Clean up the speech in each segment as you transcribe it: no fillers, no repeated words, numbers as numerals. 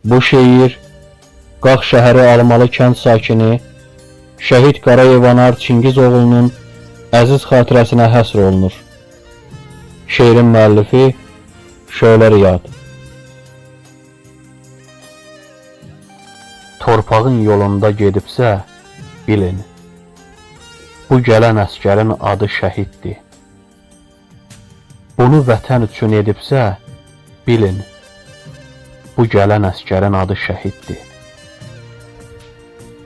Bu şeir Qax şəhəri Almalı kənd sakini Şəhid Qarayev Anar Çingizoğlunun əziz xatirəsinə həsr olunur. Şeirin müəllifi Şölə Riyad. Torpağın yolunda gedibsə, bilin. Bu gələn əskərin adı şəhiddir. Bunu vətən üçün edibsə, bilin. Bu gələn əskərin adı şəhiddir.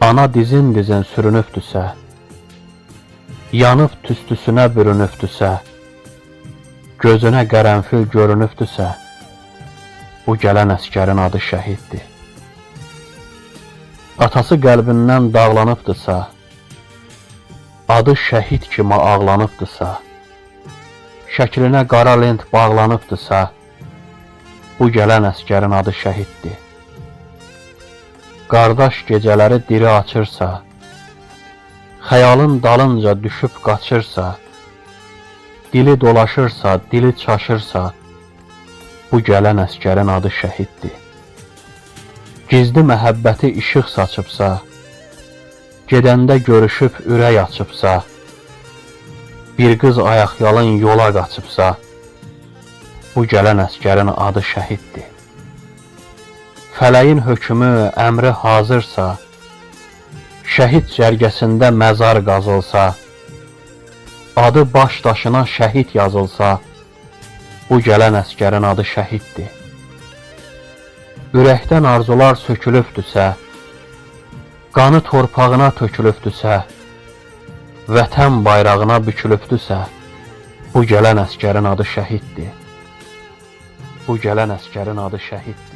Ana dizin-dizin sürünübdüsə, yanıb tüstüsünə bürünübdüsə, gözünə qərənfil görünübdüsə, bu gələn əskərin adı şəhiddir. Atası qəlbindən dağlanıbdısa, adı şəhid kimi ağlanıbdısa, şəklinə qara lent bağlanıbdısa, bu gələn əskərin adı şəhiddir. Qardaş gecələri diri açırsa, xəyalın dalınca düşüb qaçırsa, dili dolaşırsa, dili çaşırsa, bu gələn əskərin adı şəhiddir. Gizli məhəbbəti işıq saçıbsa, gedəndə görüşüb ürək açıbsa, bir qız ayaqyalın yola qaçıbsa, bu gələn əskərin adı şəhiddir. Fələyin hökmü, əmri hazırsa, şəhid cərgəsində məzar qazılsa, adı baş daşına şəhid yazılsa, bu gələn əskərin adı şəhiddir. Ürəkdən arzular sökülübdüsə, qanı torpağına tökülübdüsə, vətən bayrağına bükülübdüsə, bu gələn əskərin adı şəhiddir. Bu gələn əskərin adı şəhiddir.